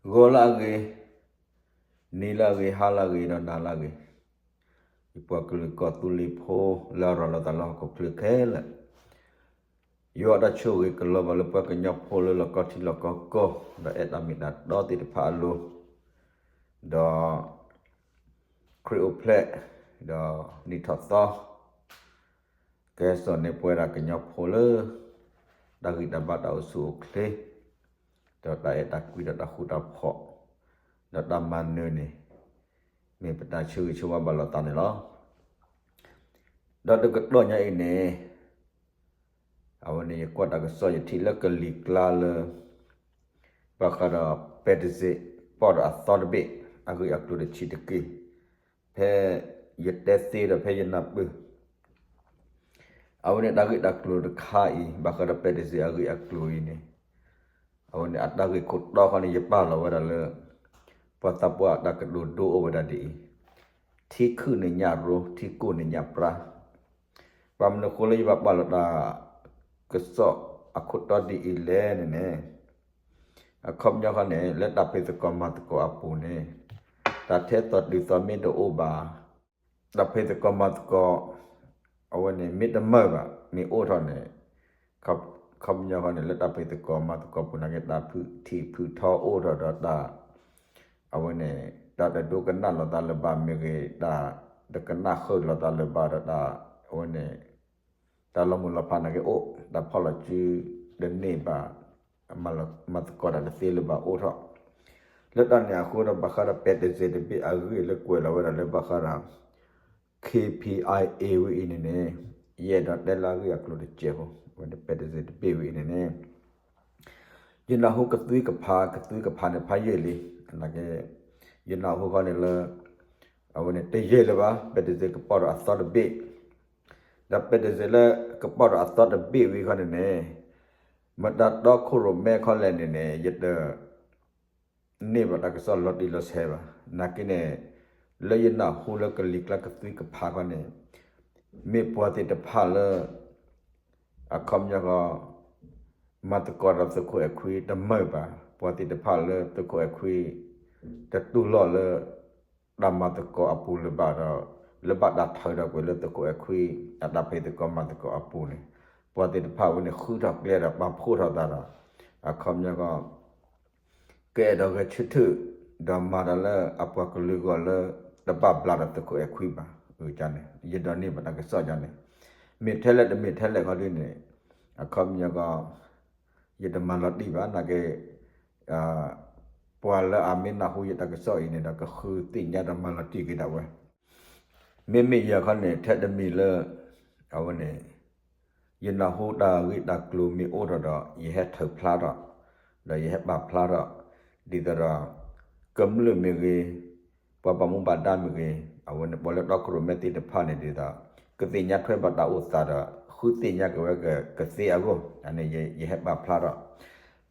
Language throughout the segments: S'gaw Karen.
ဂီၤလၢအဂ့ၤ, နံၤလၢအဂ့ၤ, ဟါလၢအဂ့ၤ, ဒီးနၤလၢအဂ့ၤ, ယပှၤကလုာ်ကီၢ်သူလ့ၤဖိလၢအရၤလီၤသးလၢဟီၣ်ခိၣ်ချၢခဲလၢာ်, ယွၤအတၢ်ဆိၣ်ဂ့ၤကလီၤဘၣ်လၢပှၤကညီဖိလၢလီၢ်ကီထံလီၢ်ကီကီၢ်, ဒီးအဲၣ်တၢ်မ့ၢ်တၢ်တီသ့ၣ်တဖၣ်အလိၤ, ဒီး ခရံာ်အိၣ်ဖျဲၣ်, ဒီးနံၣ်ထီၣ်သီ ကဲစိာ်န့ၢ်ပဝဲဒၣ်ကညီဖိလၢ တၢ်ဂံၢ်တၢ်ဘါတၢ်အိၣ်ဆူၣ်အိၣ်ချ့, ဒီးတၢ်အဲၣ်တၢ်ကွံဒီးတၢ်ဃူတၢ်ဖိး, ဒီးတၢ်မၤနၢၤန့ၣ်, မ့ၢ်ပတၢ်ဆၢဂ့ၤဆၢဝါဘၣ်လိာ်သးန့ၣ်လီၤ. ဒီးတကတီၢ်ညါအံၤန့ၣ်, အဝဲန့ၣ်ယကွၢ်တၢ်ကစီၣ်ယထံၣ်လၢကလံၤကျါလၢ ဘၣ်ဃးဒီးပဲတစ့း ပီၣ်ဒီးအသီတဘ့ၣ် အဂ့ၢ်အကျိၤတဆံးတက့ၢ်. ဖဲယတဲသ့ဒီးဖဲယနၢ်ပၢၢ်, အဝဲန့ၣ်တၢ်ဂ့ၢ်တၢ်ကျိၤတခါအံၤ ဘၣ်ဃးဒီးပဲတစ့းအဂ့ၢ်အကျိၤအံၤန့ၣ်, အဝဲန့ၣ်အတၢ်ဂ့ၢ်ခိၣ်တီခီန့ၣ် ယပာ်လီၤဝဲဒၣ်လၢ ပှၤသးပှၢ်တၢ်ကတိၤဒိအိၣ်ဝဲဒၣ်ဒ်အံၤ, ထံခုၣ်န့ၣ်ညၣ်ရိ, ထံကိၢ်န့ၣ်ညၣ်ပြါ. ဘၣ်မနုၤအဃိလၢယဘၣ်ပာ်လီၤတၢ်ကစီၣ်အခိၣ်တီဒ်အံၤလဲၣ်န့ၣ်န့ၣ်, အခီပညီခီန့ၣ် လၢတၢ်ဖံးသကိးမၤသကိးအပူၤန့ၣ်, တၢ်ထဲသိးတုၤသိးမ့ၢ်တအိၣ်ဘၣ်, တၢ်ဖံးသကိးမၤသကိး အဝဲန့ၣ်မ့ၢ်တမုာ်ဘၣ် မ့ၢ်အိၣ်ထီၣ်န့ၣ်, ခီပညီခီန့ၣ် လၢတၢ်ဖံးသကိးမၤသကိးပူၤနာ်က့ တၢ်ဖုၣ်ထံၣ်ဖုၣ်ထီအိၣ်ထီၣ်ဒီးတၢ် အဝဲန့ၣ် တၢ်တဒိကနၣ်လိာ်သးလၢၤဘၣ်မ့ၢ်ဂ့ၤ, တၢ်တကနၣ်ဃုာ်လိာ်သးလၢၤဘၣ်ဒီးတၢ် အဝဲန့ၣ် တၢ်လီၤမုၢ်လီၤဖးနာ်က့အိၣ်, တၢ်ဖီၣ်လီၤစုတန့ၢ်ဘၣ်, မၤသကိးတၢ်တသ့လၢၤဘၣ်အိၣ်ထီၣ်, လၢတၢ်န့ၣ်အဃိဒီးဘၣ်ဃးဒီးပဲတစ့းတဘ့ၣ်အဂ့ၢ်လၢကွဲးလီၤဝဲဒၣ်လၢဘၣ်ဃးဒီး KPIA ဝဲအံၤန့ၣ်န့ၣ်, ယအဲၣ်ဒိးတဲလၢအဂ့ၢ်အကျိၤတစဲးဖိ, ဝဲဒၣ်ပဲတစ့းတဘ့ၣ်ဝဲအံၤန့ၣ်န့ၣ် ယနၢ်ဟူကသွံကဖး, ကသွံကဖးန့ၣ်ဖးယံာ်လံ, နာ်က့ ယနၢ်ဟူခီန့ၣ်လၢ အဝဲန့ၣ်တယံာ်လၢၤဘၣ်, ပဲတစ့းကပီၣ်ဒီးအသီတဘ့ၣ်, ဒီးပဲတစ့းလၢကပီၣ်ဒီးအသီတဘ့ၣ်ဝံၤခီန့ၣ်န့ၣ်, မတၤတီခိၣ်ရိၣ်မဲခီလဲၣ်န့ၣ်န့ၣ် ယတ န့ၢ်ဘၣ်တၢ်ကစီၣ်လီၤတံၢ်လီၤဆဲးဘၣ်. နာ်က့န့ၣ် လၢယနၢ်ဟူလၢကလံၤကျါကသွံကဖးခီန့ၣ်, မ့ၢ်ပှၤသ့ၣ်တဖၣ်လၢ အခီပညီဃီ မၤသကိးဒီးသုးခိၣ်အဲၣ်ခွံတမုာ်ဘၣ်, ပှၤသ့ၣ်တဖၣ်လၢသုးခိၣ်အဲၣ်ခွံ တတူၢ်လိာ်လၢ တၢ်မၤသကိးအပူၤလၢၤဘၣ်ဒီး လၢဘၣ်တၢ်ထုးထီၣ်ကွံာ်လၢသုးခိၣ်အဲၣ်ခွံ အတၢ်ဖံးသကိးမၤသကိးအပူၤန့ၣ်, ပှၤသ့ၣ်တဖၣ်ဝဲန့ၣ် ဃုထီၣ်ကျဲဒီးပာ်ဖှိၣ်ထီၣ်သးဒီး အခီပညီဃီ ကအဲၣ်ဒိးဂဲၤဆၢထၢၣ် ဒီးမၤတၢ်လၢအပှၤကလုာ်အဂီၢ်လၢ တဘၣ်ဘျးဒီးသုးခိၣ်အဲၣ်ခွံဘၣ်. န့ၣ် ယဒိးန့ၢ်ဘၣ်တၢ်ကစီၣ်ယၤန့ၣ်, မ့ၢ်ထဲလဲၣ်တမ့ၢ်ထဲလဲၣ်ခီဒ်န့ၣ်, အခီပညီဃီ ယတမၤလီၤတံၢ်ဘၣ် နာ်က့ ပှၤလၢအမ့ၢ်နၢ်ဟူယတၢ်ကစီၣ်အံၤန့ၣ်ဒီး ကဃုသ့ၣ်ညါဒီးမၤလီၤတံၢ်က့ၤဒၣ်ဝဲ. မ့မ့ၢ်ယၤခီန့ၣ် ထဲတမံၤလၢ အဝဲန့ၣ် ယနၢ်ဟူတၢ်ဂ့ၢ်တၢ်ကျိၤမ့ၢ်အိၣ်ထီၣ်ဒီး ယဟဲထုးဖျါထီၣ်, ဒီးယဟဲပာ်ဖျါထီၣ်, ဒ်သိးဒီး ကမျၢၢ်မ့ၢ်ဂ့ၤ, ပှၤဘၣ်မူဘၣ်ဒါမ့ၢ်ဂ့ၤ, အဝဲန့ၣ်ပှၤလၢတီခိၣ်ရိၣ်မဲသ့ၣ်တဖၣ်န့ၣ်ဒ်သိး ကသ့ၣ်ညါထွဲဘၣ်တၢ်အိၣ်သးဒီး ဃုသ့ၣ်ညါက့ၤဝဲကသ့အဂီၢ်, န့ၣ် ယဟဲပာ်ဖျါထီၣ်.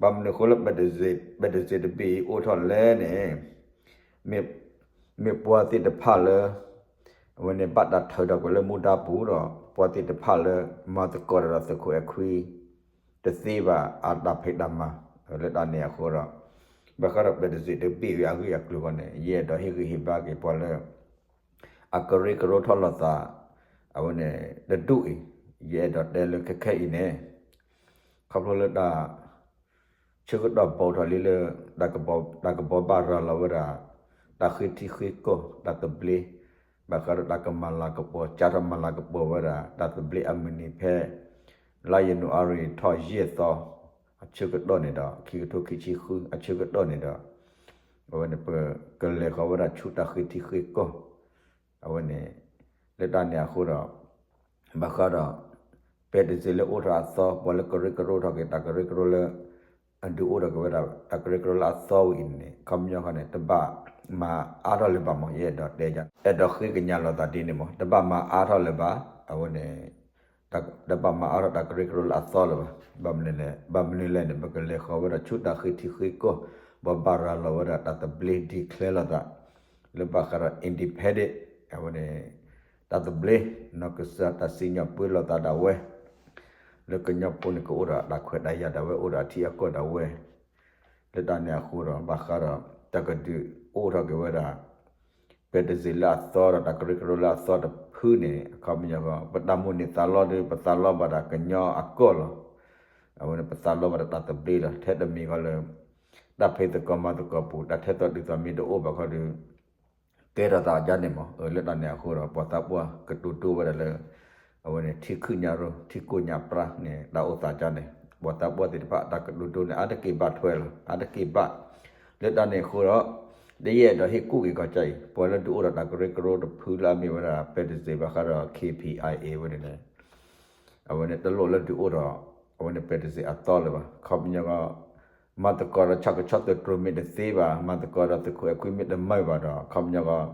ဘၣ်မနုၤအဃိလၢ ပဲတစ့းတဘ့ၣ်အံၤအိၣ်ထီၣ်လဲၣ်န့ၣ် မ့ၢ်ပှၤသ့ၣ်တဖၣ်လၢ အဝဲန့ၣ်ဘၣ်တၢ်ထုးထီၣ်ကွံာ်လၢမူဒါပူၤဒီး ပှၤသ့ၣ်တဖၣ်လၢ မၤသကိးဒီးသုးခိၣ်အဲၣ်ခွံ တသ့ဘၣ်အတၢ်ဖံးတၢ်မၤ လၢတၢ်န့ၣ်အဃိဒီး ဘၣ်ဃးဒီးပဲတစ့းတဘ့ၣ်ဝဲအဂ့ၢ်အကျိၤဃီန့ၣ် ယအဲၣ်ဒိးဟ့ၣ်ဂံၢ်ဟ့ၣ်ဘါက့ၤပှၤလၢ အကရၢကရိထီၣ်လိာ်သး အဝဲန့ၣ် တဒူၣ်အံၤ ယအဲၣ်ဒိးတဲလၢခဲခဲအံၤန့ၣ် ခီဖျိလၢတၢ် ဆၢကတီၢ်ဘူးထီၣ်လံလၢ တၢ်ကဘီဘၣ်ရၤလီၤဝဲဒၣ် တၢ်ဃ့ထံဃ့ကီၢ် တၢ်သဘျ့ ဘၣ်ဃးဒီးတၢ်ကမၤလၤကပီၤ ကၢထီၣ်မၤလၤကပီၤဝဲဒၣ် တၢ်သဘျ့အမုၢ်နံၤဖဲ လါယနူၤအါရံၤထီၣ်ယဲၢ်သီ အဆၢကတီၢ်န့ၣ်ဒီး ခံကထိခံဆံဃု အဆၢကတီၢ်န့ၣ်ဒီး အဝဲန့ၣ် ပကလဲၤဃီၤဝဲဒၣ်ဆူတၢ်ဃ့ထံဃ့ကီၢ် အဝဲန့ၣ် လၢတၢ်န့ၣ်အဃိဒီး ဘၣ်ဃးဒီး ပဲတစ့းလၢအိၣ်ထီၣ်အသီ ပှၤလၢကရၢကရိထီၣ်က့ၤ တၢ်ကရၢကရိလၢ အဒုးအိၣ်ထီၣ်က့ၤဝဲဒၣ် တၢ်ကရၢကရိလၢအသီဝဲအံၤန့ၣ် ခီပညီဃီန့ၣ် တဘၣ်မၤအါထီၣ်လၢၤဘၣ်မး ယအဲၣ်ဒိးတဲယၤ အဲၣ်ဒိးဃ့ကညးလိာ်သးဒ်န့ၣ်မး တဘၣ်မၤအါထီၣ်လၢၤဘၣ် အဝဲန့ၣ် တဘၣ်မၤအါထီၣ်တၢ်ကရၢကရိလၢအသီလၢၤဘၣ်. ဘၣ်မနုၤလဲၣ် ဘၣ်မနုၤလဲၣ်န့ၣ် ပကလဲၤဃီၤဝဲဒၣ်ဆူတၢ်ဃ့ထံဃ့ကီၢ် ပှၤဘၣ်ရၤလီၤဝဲဒၣ်တၢ်သဘျ့ declare လိာ်သး လၢဘၣ်ဃးဒီး independent အဝဲန့ၣ် တၢ်သဘျ့ နီၢ်ကစၢ်တၢ်စံၣ်ညီၣ်ပၢလီၤသးဒၣ်ဝဲ လၢကညီဖိန့ၣ်ကအိၣ်ဒီးတၢ်ခွဲးတၢ်ယာ်ဒၣ်ဝဲ အိၣ်ဒီးအထံအကီၢ်ဒၣ်ဝဲ လၢတၢ်န့ၣ်အဃိဒီး ဘၣ်ဃးဒီး တၢ်ကဒုးအိၣ်ထီၣ်က့ၤဝဲဒၣ် ပဲတစ့းလၢအသီဒီး တၢ်ကရၢကရိလၢအသီတဖုန့ၣ် အခီပညီကီး ပတၢ်မိၣ်န့ၢ်သးလီဒီး ပသးလီဘၣ်ဒၣ်ကညီအကီၢ်လီၤ. အဝဲန့ၣ် ပသးလီဘၣ်ဒၣ်တၢ်သဘျ့လီၤ. ထဲတမံၤဃီလၢ တၢ်ဖံးသကိးမၤသကိးပူၤ တၢ်ထဲသိးတုၤသိးမ့ၢ်တအိၣ်ဘၣ်ခီဒီး ကဲထီၣ်သးကါန့ၣ်မး. လၢတၢ်န့ၣ်အဃိဒီး ပှၤသးပှၢ်ကတိၤဒိဝဲဒၣ်လၢ အဝဲန့ၣ် ထံခုညါရိ ထံကိညါပြါန့ၣ် တၢ်အိၣ်သးကါန့ၣ် ပှၤသးပှၢ်သ့ၣ်တဖၣ် တၢ်ကတိၤဒိန့ၣ် အါတက့ၢ်ဘၣ်ထွဲလီၤ အါတက့ၢ်ဘၣ်. လၢတၢ်န့ၣ်အဃိဒီး တယဲၢ်ဒီးဟ့ၣ်ကူၣ်က့ၤကီးကါအံၤ ပှၤလၢဒုးအိၣ်ဒီးတၢ်ကရၢကရိတဖုလၢအမ့ၢ်ဝဲဒၣ် ပဲတစ့းဘၣ်ဃးဒီး ခ့ပံၤအ့ဝဲန့ၣ်န့ၣ် အဝဲန့ၣ်တလိၣ်လၢဒုးအိၣ်ဒီး အဝဲန့ၣ်ပဲတစ့းအသီလၢၤဘၣ်. ခီပညီကီး မၤသကိးဒီးဆၣ်ကဆီသုးတြိၤမ့ၢ်တသ့ဘၣ်, မၤသကိးဒီးသုးခိၣ်အဲၣ်ခွံမ့ၢ်တမုာ်ဘၣ်ဒီး ခီပညီကီး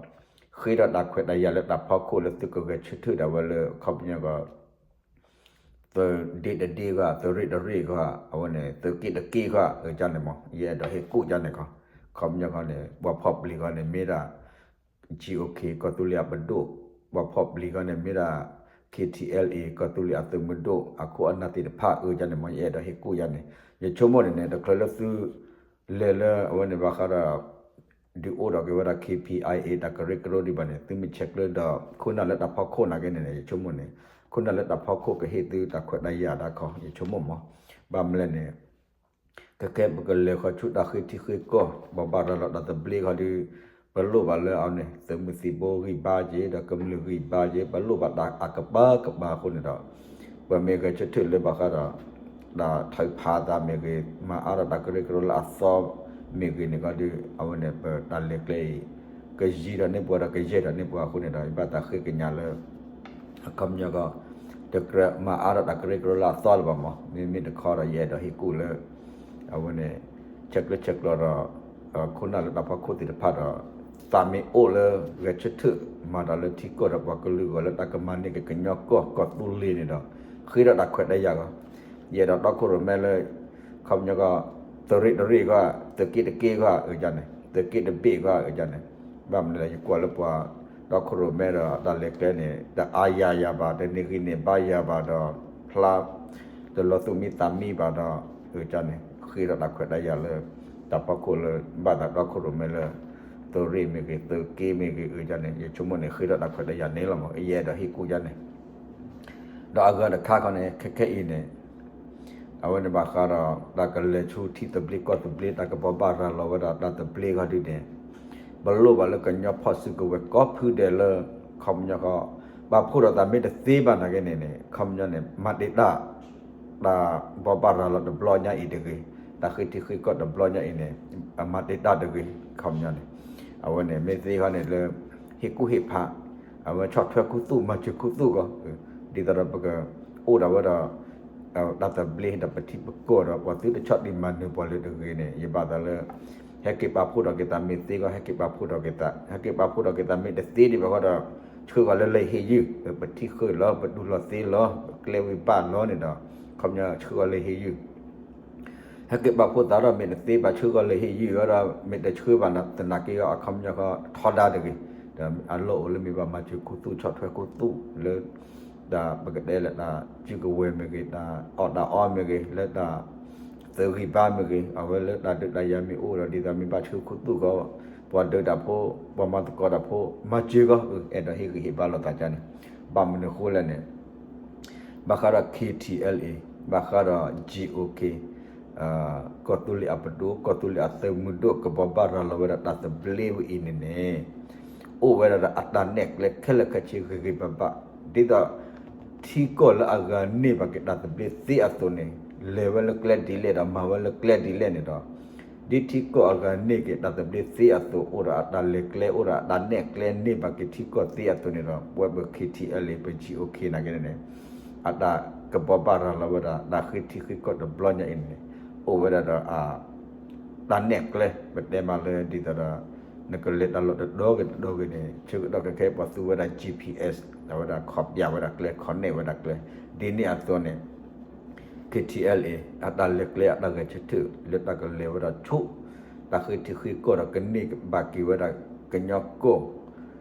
ဃ့ထီၣ်တၢ်ခွဲးတၢ်ယာ်လၢတၢ်ဖီခိၣ်လၢသုကဂဲၤဆၢထၢၣ်ဒၣ်ဝဲလၢ ခီပညီကီး သုးဒ့တဒ့ဂီၢ်, သုးရ့ၣ်တရ့ၣ်ဂီၢ်, အဝဲန့ၣ် သုးက့တက့ဂီၢ် အကန့ၣ်မး ယအဲၣ်ဒိးဟ့ၣ်ကူၣ်ကန့ၣ်ကီး. ခီပညီကီးန့ၣ် ပှၤဖီၣ်ပျံၤဂီၢ်န့ၣ်မ့ၢ်ဒၣ် GOK ကီၢ်သူလ့ၤအပဒိၣ်, ပှၤဖီၣ်ပျံၤဂီၢ်န့ၣ်မ့ၢ်ဒၣ် KTLA ကီၢ်သူလ့ၤအသုးမုၢ်ဒိၣ် အခိၣ်အနၢ်သ့ၣ်တဖၣ် အကန့ၣ်မး ယအဲၣ်ဒိးဟ့ၣ်ကူၣ်ယန့ၣ်. ယဆိကမိၣ်န့ၣ်န့ၣ် တချုးလၢသု လဲၤလၢအဝဲန့ၣ်ဘၣ်ဃးဒီး ဒုးအိၣ်ထီၣ်က့ၤဝဲဒၣ် ခ့ပံၤအ့ တၢ်ကရၢကရိဒံးဘၣ်န့ၣ် သုမ့ၢ်ဆဲးကျၢဒီး ခိၣ်နၢ်လၢတၢ်ဖီခိၣ်နာ်က့န့ၣ် ယဆိကမိၣ်န့ၣ် ခိၣ်နၢ်လၢတၢ်ဖီခိၣ်ကဟ့ၣ်သုတၢ်ခွဲးတၢ်ယာ်ဒၣ်ခီ ယဆိကမိၣ်မး. ဘၣ်မနုၤလဲၣ်န့ၣ် ခဲကဲပကလဲၤဃီၤဆူတၢ်ဃ့ထံဃ့ကီၢ် ဘိးဘၣ်ရၤလီၤတၢ်သဘျ့ခီဒီး ပလိၣ်ဘၣ်လၢအဝဲန့ၣ် သုးမုၢ်သံၣ်ဘိဂံၢ်ဘါက့ၤ ဒီးကမျၢၢ်ဂံၢ်ဘါက့ၤ ပလိၣ်ဘၣ်တၢ်အကပၤကပၤအဃိန့ၣ်ဒီး ပမ့ၢ်ဂဲၤဆၢထၢၣ်လၢဘၣ်ဃးဒီး တၢ်ထုးဖးအသးမ့ၢ်ဂ့ၤ မၤအါထီၣ်တၢ်ကရၢကရိလၢအသီမ့ၢ်ဂ့ၤန့ၣ်ခီဒီး အဝဲန့ၣ် ပတၢ်လဲၤကျဲအံၤ ကယံၤထီၣ်န့ၢ်ပှၤဒီးကယဲၢ်ထီၣ်န့ၢ်ပှၤအဃိန့ၣ်ဒီး ယဘၣ်သးဃ့ကညးလၢ အခီပညီကီး တကြၢးမၤအါထီၣ်တၢ်ကရၢကရိလၢအသီလၢၤဘၣ်မး. မ့မ့ၢ်တခီဒီး ယအဲၣ်ဒိးဟ့ၣ်ကူၣ်လၢ အဝဲန့ၣ် ဆဲးကျၢဆဲးကျိးဒီး ခိၣ်နၢ်လၢတၢ်ဖီခိၣ်သ့ၣ်တဖၣ်ဒီး သးမ့ၢ်အိၣ်လၢဂဲၤဆၢထၢၣ် မၤတၢ်လၢထံကီၢ်ဒီးပှၤကလုာ်အဂီၢ်လၢတၢ်ကမၤန့ၢ်က့ၤကညီကီၢ် ကီၢ်သူလ့ၤန့ၣ်ဒီး ဃ့ထီၣ်တၢ်ခွဲးတၢ်ယာ်ဂီၢ် ယအဲၣ်ဒိးတီခိၣ်ရိၣ်မဲလၢ ခီပညီကီး သုးရ့ၣ်တရ့ၣ်ဂီၢ် သုးက့တက့ဂီၢ် အကန့ၣ် သုးက့တဘ့ၣ်ဂီၢ် အကန့ၣ် ဘၣ်မနုၤလဲၣ် ယကွၢ်လၢပှၤတီခိၣ်ရိၣ်မဲဒီးတၢ်လဲၤကျဲန့ၣ် တအါယၤယၤဘၣ် တန့ၢ်ဂံၢ်န့ၢ်ဘါယၤဘၣ်ဒီး ဖျါ တလီၤသူၣ်မံသးမံဘၣ်ဒီး အကန့ၣ် ဃ့ထီၣ်တၢ်ခွဲးတၢ်ယာ်လၢ တၢ်ဖီခိၣ်လၢ ဘၣ်သးတီခိၣ်ရိၣ်မဲလၢ သုးရ့ၣ်မ့ၢ်ဂ့ၤ သုးက့မ့ၢ်ဂ့ၤ အကန့ၣ် ယဆိကမိၣ်န့ၣ် ဃ့ထီၣ်တၢ်ခွဲးတၢ်ယာ်န့ၣ်လီၤမး ယအဲၣ်ဒိးဟ့ၣ်ကူၣ်ယန့ၣ် ဒီးအဂၤတခါခီန့ၣ် ခဲခဲအံၤန့ၣ် အဝဲန့ၣ်ဘၣ်ဃးဒီး တၢ်ကလဲၤဆူထံသဘျ့ကီၢ်သဘျ့ တၢ်ကဘိးဘၣ်ရၤလီၤဝဲဒၣ်တၢ်သဘျ့ခီဒုန့ၣ် ပလိၣ်ဘၣ်လၢကညီဖီၣ်စုကဝဲၤကိးဖုဒဲးလၢ ခီပညီဃီ ပာ်ဖှိၣ်ထီၣ်သးမ့ၢ်တသ့ဘၣ်နာ်က့န့ၣ်န့ၣ် ခီပညီန့ၣ် မၤတ့ၢ်တၢ် တၢ်ဘိးဘၣ်ရၤလီၤတဘျီညါအံၤတဂ့ၤ, တၢ်ဃ့ထံဃ့ကီၢ်တဘျီညါအံၤန့ၣ် အမၤတ့ၢ်တၢ်တဂ့ၤ ခီပညီန့ၣ် အဝဲန့ၣ် မ့ၢ်သ့ခီန့ၣ်လၢ ဟ့ၣ်ကူၣ်ဟ့ၣ်ဖး အဝဲဆီၣ်ထွဲခူသူၣ် မၤစၢၤခူသူၣ်ဂီၢ် ဒ်သိးဒီးပကအိၣ်ဒီးဝဲဒီး တၢ်သဘျ့ဒီးပထံပကီၢ်ဒီး ပှၤသုတဆီၣ်တံၢ်မၤနၢၤပှၤလၢတဂ့ၤန့ၣ် ယဘၣ်သးလၢ ဟဲက့ၤပာ်ဖှိၣ်ထီၣ်က့ၤသးမ့ၢ်သ့ဂီၢ် ဟဲက့ၤပာ်ဖှိၣ်ထီၣ်က့ၤသး ဟဲက့ၤပာ်ဖှိၣ်ထီၣ်က့ၤသးမ့ၢ်တသ့ဒံးဘၣ်ဃီဒီး ဆှၢဂီၤလၢလၢဟ့ၣ်ယုၢ် ပထံၣ်ဃုာ်လီၤ ပတူၢ်လိာ်သ့လီၤ ပကျဲဝံၤဘၣ်လီၤန့ၣ်ဒီး ခီပညီဆှၢဂီၤလၢဟ့ၣ်ယုၢ် ဟဲက့ၤပာ်ဖှိၣ်သးဒီးမ့ၢ်တသ့ဘၣ် ဆှၢဂီၤလၢဟ့ၣ်ယုၢ်ဒီး မ့ၢ်တဆှၢဘၣ်သနာ်က့ဂီၢ် အခီပညီဃီထီဒါတဂ့ၤ, ဒီးအလီၢ်အိၣ်လၢမ့ၢ်ဘၣ်မၤစၢၤခူသူၣ် ဆီၣ်ထွဲခူသူၣ်လၢ တၢ်ပကတဲလၢတၢ်စုကဝဲၤမ့ၢ်ဂ့ၤ တၢ်အီၣ်တၢ်အီမ့ၢ်ဂ့ၤ လၢတၢ် သုးဂံၢ်ဘါမ့ၢ်ဂ့ၤ အဝဲလၢတၢ်ဒုးတၢ်ယၤမ့ၢ်အိၣ်ဒီး ဒ်သိးမ့ၢ်ဘၣ်ဆှၢခူသူၣ်ဃီ ပှၤဒုးတၢ်ဖိ ပှၤမၤသကိးတၢ်ဖိ မၤစၢၤဃီ အဲၣ်ဒိးဟ့ၣ်ဂံၢ်ဟ့ၣ်ဘါလိာ်သးကန့ၣ် ဘၣ်မနုၤဃိလဲၣ်န့ၣ် ဘၣ်ဃးဒီး ခ့ထံအဲလ်အ့ ဘၣ်ဃးဒီး ကၠံအိၣ်က့ ကီၢ်သူလ့ၤအပဒိၣ် ကီၢ်သူလ့ၤအသုးမုၢ်ဒိၣ် ကဘိးဘၣ်ရၤလီၤဝဲဒၣ်တၢ်သဘျ့ဝဲအံၤန့ၣ်န့ၣ် အိၣ်ဝဲဒၣ်ဒီးအတၢ်နဲၣ်ကျဲခဲလၢာ်ခဲဆ့ဂ့ၤဂ့ၤဘၣ်ဘၣ် ဒ်သိး ထံကီၢ်လၢအဂၤန့ၢ်ဘၣ်က့ၤတၢ်သဘျ့သ့အသိးန့ၣ် လဲၤဝဲလၢကျဲဒ်လဲၣ်ဒီးမၤဝဲလၢကျဲဒ်လဲၣ်န့ၣ်ဒီး ဒ်ထံကီၢ်အဂၤန့ၢ်က့ၤတၢ်သဘျ့သ့အသိး အိၣ်ဒီးအတၢ်လဲၤကျဲ အိၣ်ဒီးအတၢ်နဲၣ်ကျဲန့ၢ်ဘၣ်က့ၤထံကီၢ်သ့အသိးန့ၣ်ဒီး ပဝဲပ ခ့ထံအဲလ်အ့ ပ ကၠံအိၣ်က့ နာ်က့န့ၣ်န့ၣ် အတၢ်ကဘိးဘၣ်ရၤလီၤဝဲဒၣ် တၢ်ဃ့ထံဃ့ကီၢ်တဘျီညါအံၤန့ၣ် အိၣ်ဝဲဒၣ်ဒီးအ တၢ်နဲၣ်ကျဲ ပတဲမးလၢဒ်သိးဒီး နကလဲၤတၢ်လီၢ်တဒီဂ့ၤတဒီဂ့ၤန့ၣ် ဆၢကတီၢ်ခဲခဲပှၤသူဝဲဒၣ် GPS အဝဲဒၣ်ခီပၠးဝဲဒၣ်ကျဲ ခီနဲၣ်ဝဲဒၣ်ကျဲ ဒ်န့ၣ်အသိးန့ၣ် ခ့ထံအဲလ်အ့ အတၢ်လဲၤကျဲအတၢ်ဂဲၤဆၢထၢၣ်လၢတၢ်ကလဲၤဝဲဒၣ်ဆိ တၢ်ဃ့ထံဃ့ကီၢ်ဒီးကန့ၢ်ဘၣ်က့ၤဝဲဒၣ်ကညီကီၢ်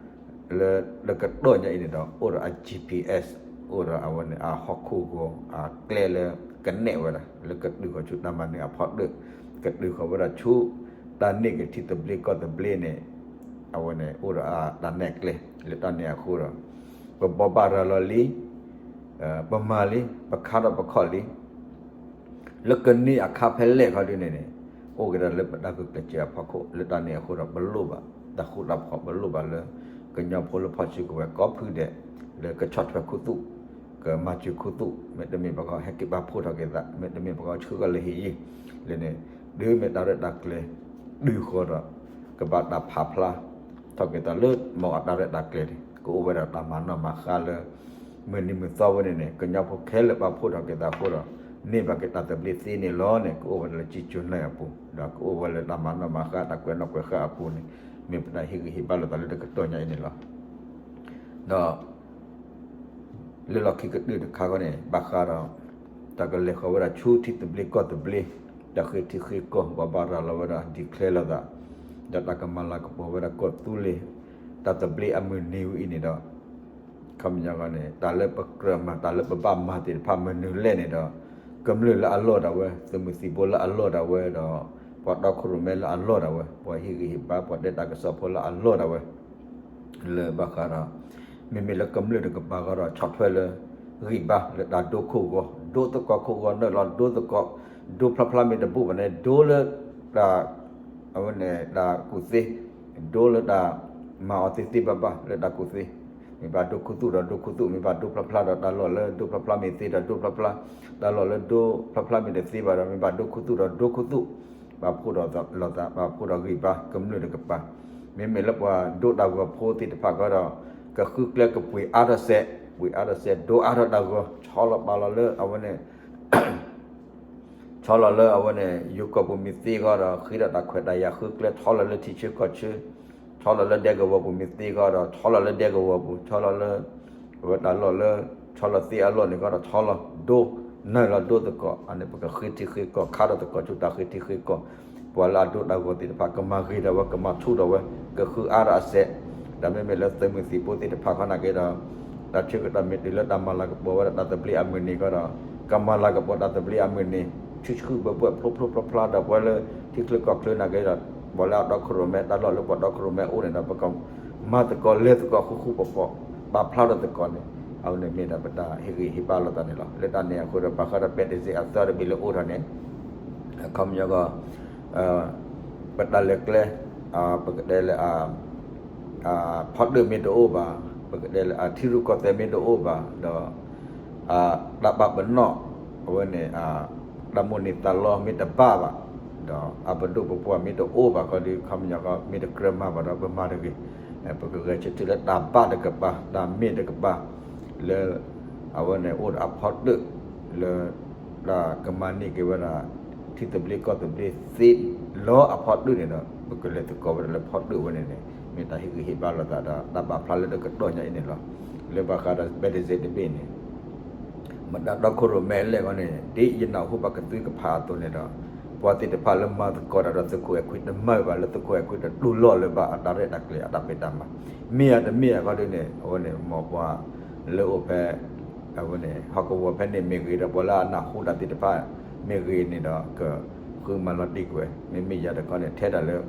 လၢလၢကတီၢ်ညါအံၤန့ၣ်ဒီး အိၣ်ဒီးအ GPS အိၣ်ဒီးအဝဲန့ၣ်အဟီၣ်ခိၣ်ဂီၤအကျဲလၢကနဲၣ်ဝဲဒၣ် လၢကတုၤဃီၤဆူတၢ်မၤနၢၤအဖီတၢၣ် ကတုၤဃီၤဝဲဒၣ်ဆူ တၢ်န့ၢ်က့ၤထံသဘျ့ကီၢ်သဘျ့န့ၣ် အဝဲန့ၣ်အိၣ်ဒီးအတၢ်နဲၣ်ကျဲ လၢတၢ်န့ၣ်အဃိဒီး ပဘိးဘၣ်ရၤလီၤလံ ပမၤလံ ပခါထီၣ်ပခီၣ်လံ လၢကန့ၢ်အခါဖဲလဲၣ်ခီဒုန့ၣ်န့ၣ် အိၣ်က့ၤဒီးလၢပတၢ်ဂုာ်ကျဲးစၢးအဖီခိၣ် လၢတၢ်န့ၣ်အဃိဒီး ပလိၣ်ဘၣ်တၢ်ဃူတၢ်ဖိး ပလိၣ်ဘၣ်လၢ ကညီဖိလၢဖီၣ်စုကဝဲၤကိးဖုဒဲး လၢကဆီၣ်ထွဲခူသူၣ် ကမၤစၢၤခူသူၣ် မ့တမ့ၢ်ပှၤကဟဲက့ၤပာ်ဖှိၣ်ထီၣ်က့ၤသး မ့တမ့ၢ်ပှၤကဆှၢကီၢ်လၢဟ့ၣ်ယုၢ် လၢန့ၣ် ဒုးမ့ၢ်တၢ်ရဲၣ်တၢ်ကျဲၤ တုၤဃီၤဒီး ကဘၣ်တၢ်ဖးဖျါ ထီၣ်က့ၤသးလၢမ့ၢ်အတၢ်ရဲၣ်တၢ်ကျဲၤန့ၣ် ကအိၣ်ဝဲဒၣ်တၢ်မၤနီၣ်မၤဃါလၢ မုၢ်နံၤမုၢ်သီဝဲန့ၣ်န့ၣ် ကညီဖိခဲလၢာ်ပာ်ဖှိၣ်ထီၣ်က့ၤသးအဃိဒီး န့ၢ်ဘၣ်က့ၤတၢ်သဘျ့သ့န့ၣ်လီၤန့ၣ် ကအိၣ်ဝဲဒၣ်လၢကံၢ်ကၠိၤနၢၣ်အပူၤ ဒီးကအိၣ်ဝဲလၢတၢ်မၤနီၣ်မၤဃါ တၢ်ကွဲးနီၣ်ကွဲးဃါအပူၤန့ၣ် မ့ၢ်ပတၢ်ဟ့ၣ်ဂံၢ်ဟ့ၣ်ဘါလိာ်သးလၢတကတီၢ်ညါအံၤန့ၣ်လီၤ. ဒီး လၢလီၢ်ခံကတၢၢ်တခါဃီန့ၣ် ဘၣ်ဃးဒီး တၢ်ကလဲၤဃီၤဝဲဒၣ်ဆူထံသဘျ့ကီၢ်သဘျ့ တၢ်ဃ့ထံဃ့ကီၢ် ဘိးဘၣ်ရၤလီၤဝဲဒၣ် declare လိာ်သး ဒီးတၢ်ကမၤလၤကပီၤဝဲဒၣ်ကီၢ်သူလ့ၤ တၢ်သဘျ့အမုၢ်နံၤဝဲအံၤန့ၣ်ဒီး ခီပညီန့ၣ် တၢ်လၢပကြၢးမၤ တၢ်လၢပဘၣ်မၤသ့ၣ်တဖၣ်မနုၤလဲၣ်န့ၣ်ဒီး ကမျၢၢ်လၢအလီၢ်ဒၣ်ဝဲ သုးမုၢ်သံၣ်ဘိလၢအလီၢ်ဒၣ်ဝဲဒီး ပှၤတီခိၣ်ရိၣ်မဲလၢအလီၢ်ဒၣ်ဝဲ ပှၤဟ့ၣ်ဂံၢ်ဟ့ၣ်ဘါ ပှၤတဲတၢ်ကစီၣ်ဖိလၢအလီၢ်ဒၣ်ဝဲ လၢဘၣ်ဃးဒီး မ့မ့ၢ်လၢကမျၢၢ်တကပၤဃီဒီး ဆီၣ်ထွဲလၢ ဂံၢ်ဘါလၢတၢ်ဒိခိၣ်ဂီၤ ဒိသကိးခိၣ်ဂီၤနုာ်လီၤ ဒိသကိး ဒိဖျါဖျါမ့ၢ်တဘူၣ်ဘၣ်န့ၣ် ဒိလၢတၢ် အဝဲန့ၣ် တၢ်ကူၣ်သ့ ဒိလၢတၢ်မၤအီၤသ့သ့ဘၣ်ဘၣ်လၢတၢ်ကူၣ်သ့ မ့ၢ်ဘၣ်ဒိခူသူၣ်ဒီးဒိခူသူၣ် မ့ၢ်ဘၣ်ဒိဖျါဖျါဒီးတၢ်လီၢ်လၢဒိဖျါဖျါမ့ၢ်သ့ဒီးဒိဖျါဖျါ တၢ်လီၢ်လၢဒိဖျါဖျါမ့ၢ်တသ့ဘၣ်ဒီး မ့ၢ်ဘၣ်ဒိခူသူၣ်ဒီးဒိခူသူၣ် ပာ်ဖှိၣ်ဒီးလိာ်သး ပာ်ဖှိၣ်ဒီးဂံၢ်ဘါကမျၢၢ်တကပၤ မ့မ့ၢ်လၢပှၤဒိတၢ်ဂီၤဖိသ့ၣ်တဖၣ်ဃီဒီး ကဃုကျဲကပှ့ၤအါထီၣ်စဲး ပှ့ၤအါထီၣ်စဲး ဒိအါထီၣ်တၢ်ဂီၤ ဆီလီၤပာ်လီၤလၢအဝဲန့ၣ် ဆီလီၤလၢအဝဲန့ၣ် ယိၤကီၢ်ပူၤမ့ၢ်သ့ဃီဒီး ဃ့ဒီးတၢ်ခွဲးတၢ်ယာ်ဃုကျဲ ဆီလီၤလၢထံဆၢကီၢ်ဆၢ ဆီလီၤလၢဒဲကဝီၤပူၤမ့ၢ်သ့ဃီဒီး ဆီလီၤလၢဒဲကဝီၤပူၤ ဆီလီၤလၢ အဝဲတၢ်လီၢ်လၢ ဆီလီၤသ့အလီၢ်န့ၣ်ဃီဒီး ဆီလီၤဒိ နုာ်လီၤဒိသကိး အန့ၣ် ပကဃ့ထံဃ့ကီၢ် ခါထီၣ်သကိးဆူတၢ်ဃ့ထံဃ့ကီၢ် ပှၤလၢအဒိတၢ်ဂီၤသ့ၣ်တဖၣ် ကမၤဂ့ၤဒၣ်ဝဲ ကမၤဆူၣ်ဒၣ်ဝဲ ကဃုအါထီၣ်အစဲး ဒီးမ့မ့ၢ်လၢသုးမုၢ်သံၣ်ဘိသ့ၣ်တဖၣ်ခီနာ်က့ဒီး တၢ်ဆၢကတီၢ်မ့ၢ်တုၤလၢတၢ်မၤလၤကပီၤဝဲဒၣ်တၢ်သဘျ့အမုၢ်နံၤဃီဒီး ကမၤလၤကပီၤတၢ်သဘျ့အမုၢ်နံၤ ဆူၣ်ဆူၣ်ဘၢဘၢ ဖျိဖျိဖျါဖျါဒီးပှၤလၢထံချၢကီၢ်ချၢနာ်က့ဒီး ပှၤလၢအတီခိၣ်ရိၣ်မဲ တၢ်လီၢ်လၢပှၤတီခိၣ်ရိၣ်မဲအိၣ်န့ၣ်ဒီး ပကမၤသကိးလဲၤသကိးဃူဃူဖိးဖိး ပာ်ဖျါထီၣ်သကိးန့ၣ် အဝဲန့ၣ်မ့ၢ်ဒၣ်ပတၢ်ဟ့ၣ်ဂံၢ်ဟ့ၣ်ဘါလိာ်သးန့ၣ်လီၤ. လၢတၢ်န့ၣ်အဃိဒီး ဘၣ်ဃးဒီး ပဲတစ့း အသီတဘ့ၣ်လၢအိၣ်ထီၣ်န့ၣ် အခီပညီကီး ပတၢ်လဲၤကျဲ ပကတဲလၢ ဖီတၢၣ်မ့ၢ်တအိၣ်ဘၣ်, ပကတဲလၢအထံရူၢ်ကီၢ်သဲးမ့ၢ်တအိၣ်ဘၣ်, ဒီး တၢ်ပာ်ပနီၣ် အဝဲန့ၣ် တၢ်မိၣ်န့ၢ်သးလီမ့ၢ်တဘၣ်ဘၣ်, ဒီးအပဒိၣ်ပပှၢ်မ့ၢ်တအိၣ်ဘၣ်ခီဒီး ခီပညီကီး မ့ၢ်တကြၢးမၤဘၣ်ဒီး ပမၤတဂ့ၤ, ပကဂဲၤဆၢထၢၣ်လၢတၢ်ဘၣ်တကပၤ, တၢ်မ့ၢ်တကပၤ လၢ အဝဲန့ၣ်အိၣ်ဒီးအဖီတၢၣ် လၢ တၢ်ကမၤန့ၢ်က့ၤဝဲဒၣ် ထံသဘျ့ကီၢ်သဘျ့သ့လီၤအဖီတၢၣ်န့ၣ်ဒီး ပကလဲၤသကိးဝဲဒၣ်လၢဖီတၢၣ်ဝဲန့ၣ်န့ၣ် မ့ၢ်တၢ်ဟ့ၣ်ဂံၢ်ဟ့ၣ်ဘါလိာ်သးဒီး တၢ်ပာ်ဖျါလၢတကတီၢ်ညါအံၤန့ၣ်လီၤ. လၢဘၣ်ဃးဒီး ပဲတစ့း တဘ့ၣ်န့ၣ် မတၤတီခိၣ်ရိၣ်မဲအလဲၣ်ဂီၢ်န့ၣ် ဒ်ယနၢ်ဟူဘၣ်ကသုကဖးအသိးန့ၣ်ဒီး ပှၤသ့ၣ်တဖၣ်လၢမၤသကိးတၢ်ဒီးသုးခိၣ်အဲၣ်ခွံတမၤဘၣ်လၢသုးခိၣ်အဲၣ်ခွံတတူၢ်လိာ်လၢၤဘၣ်အတၢ်ရဲၣ်တၢ်ကျဲၤအတၢ်ဖံးတၢ်မၤ, မ့ၢ်ဧါတမ့ၢ်ဧါခီဒ်န့ၣ် အဝဲန့ၣ် မ်ပှၤလၢအိၣ်ဖဲ အဝဲန့ၣ် ဟီၣ်ကဝီၤဖဲန့ၣ်မ့ၢ်ဂ့ၤဒီး ပှၤလၢအနၢ်ဟူတၢ်သ့ၣ်တဖၣ်မ့ၢ်ဂ့ၤန့ၣ်ဒီး ကဃုမၤလီၤတံၢ်ကွံာ်ဝဲ, မ့မ့ၢ်ယၤတခီန့ၣ် ထဲဒၣ်လၢ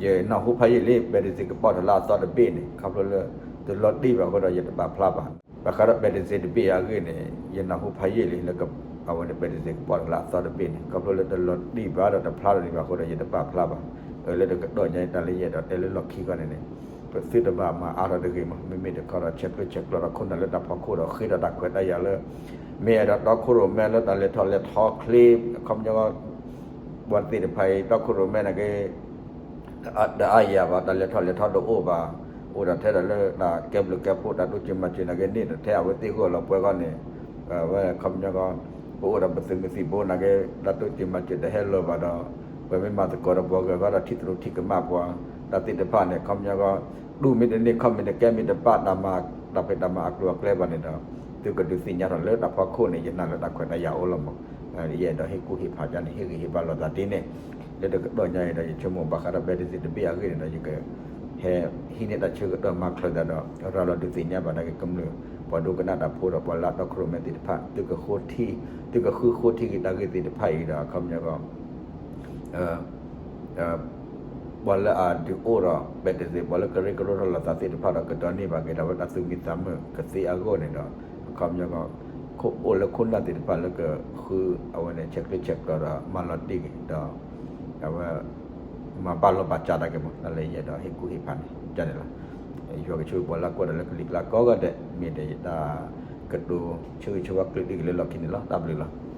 ယနၢ်ဟူဖးယံာ်လံ ပဲတစ့းကပီၣ်ထီၣ်လၢအသီတဘ့ၣ်န့ၣ် ခီဖျိလၢ တလီၤတံၢ်ဘၣ်အဃိဒီး ယတပာ်ဖျါဘၣ်. ဘၣ်ဃးဒီး ပဲတစ့း တဘ့ၣ်အဂ့ၢ်န့ၣ် ယနၢ်ဟူဖးယံာ်လံလၢ အဝဲန့ၣ် ပဲတစ့းကပီၣ်ထီၣ်လၢအသီတဘ့ၣ်န့ၣ် ခီဖျိလၢတလီၤတံၢ်ဘၣ်ဒီးတဖျါထီၣ်ဒံးဘၣ်အဃိဒီး ယတပာ်ဖျါဘၣ်. လၢတကတီၢ်ညါအံၤ တၢ်လၢယအဲၣ်ဒိးတဲလၢလီၢ်ခံဃီန့ၣ်န့ၣ် ပသုတဘၣ်မၤအါထီၣ်တဂ့ၤမး, မ့မ့ၢ်တခီဒီး ဆဲးကျၢဆဲးကျိးဒီးခိၣ်နၢ်လၢတၢ်ဖီခိၣ်ဒီး ဃ့ဒီးတၢ်ခွဲးတၢ်ယာ်လၢ မ့ၢ်အဲၣ်ဒိးတီခိၣ်ရိၣ်မဲလၢတၢ်လဲၤထီၣ်လဲၤထီချ့ အခီပညီ ပှၤသ့ၣ်တဖၣ်အံၤ တီခိၣ်ရိၣ်မဲန့ၣ်က့ တအါယၤဘၣ်, တၢ်လဲၤထီၣ်လဲၤထီတအိၣ်ဘၣ်, အိၣ်ဒီးထဲဒၣ်လၢတၢ်ကဲဘျုးကဲဖှိၣ် တၢ်တိစၢၤမၤစၢၤနာ်က့န့ၣ်ဒီး ထဲအဝဲသ့ၣ်ဂီၢ်လီၤပှဲၤဂီၢ်န့ၣ် ဝဲခီပညီကီး ပအိၣ်ဒီးပသုးမုၢ်သံၣ်ဘိနာ်က့ တၢ်တိစၢၤမၤစၢၤတဟဲလီၤဘၣ်ဒီး ပမ့ၢ်မၤသကိးဒီးပှၤဂၤဃီဒီး ထံသရူးထံကမၣ်ပှၤ တၢ်သ့ၣ်တဖၣ်န့ၣ် ခီပညီကီး တူၢ်မ့ၢ်တန့ၢ် ခီၣ်မ့ၢ်တကဲ မ့ၢ်တဘၣ်တၢ်မၤ တၢ်ဖံးတၢ်မၤအကျိၤအကျဲဘၣ်န့ၣ်ဒီး သုကဒုးသ့ၣ်ညါထီၣ်လၢတၢ်ဖီခိၣ်န့ၣ် ယနာ်လၢတၢ်ခွဲးတၢ်ယာ်အိၣ်လီၤမး. ယအဲၣ်ဒိးဟ့ၣ်ကူၣ်ဟ့ၣ်ဖးယါန့ၣ် ဟ့ၣ်ဂံၢ်ဟ့ၣ်ဘါလိာ်သးဒ်န့ၣ် လၢတကတီၢ်ညါအံၤဒီး ယဆိကမိၣ်ဘၣ်ဃးဒီး ပဲတစ့း တဘ့ၣ်အဂ့ၢ်န့ၣ်ဒီး ယက ဟဲဟံးန့ၢ်တၢ်ဆၢကတီၢ်မၤချၢးသးဒီး ရၤလီၤဒုးသ့ၣ်ညါဘၣ်ဒၣ်က့ၤကမျၢၢ် ပှၤဒိကနၣ်တၢ်ဖိဒီး ပှၤလၢအတီခိၣ်ရိၣ်မဲသ့ၣ်တဖၣ် သုကဃုထံ သုကဃုဃိထံက့ၤတၢ်ဂ့ၢ်သ့ၣ်တဖၣ်အံၤဒီး အခီပညီကီး ပှၤလၢအဒုးအိၣ်ဒီး ပဲတစ့ ပှၤလၢကရၢကရိထီၣ်လိာ်သးသ့ၣ်တဖၣ်ဒီး ကဒိးန့ၢ်ဘၣ်က့ၤဒၣ်ဝဲတၢ်သူၣ်မံသးမုာ်ကသ့အဂီၢ်န့ၣ်ဒီး အခီပညီ အိၣ်လၢခိၣ်နၢ်သ့ၣ်တဖၣ်လၢကဃုအဝဲန့ၣ် ဆဲးကျၢဆဲးကျိးဒီးမၤလီၤတံၢ်က့ၤဒီး အဝဲ မၤဘၣ်လီၢ်ဘၣ်စးတၢ်က့ၤမး တၢ်လၢယအဲၣ်ဒိးဟ့ၣ်ကူၣ်ဟ့ၣ်ဖးန့ၣ် ကန့ၣ်လီၤ. ယွၤကဆိၣ်ဂ့ၤပှၤလၢကွၢ်ဒီးလၢကလံၤကျါကိးဂၤဒဲး မ့ၢ်ဒီးယတၢ်ကတိၤဆၢဂ့ၤဆၢဝါကျၢၢ်တံၢ်က့ၤလၢလီၢ်ခံန့ၣ်လီၤ. တၢ်ဘျုးလီၤ.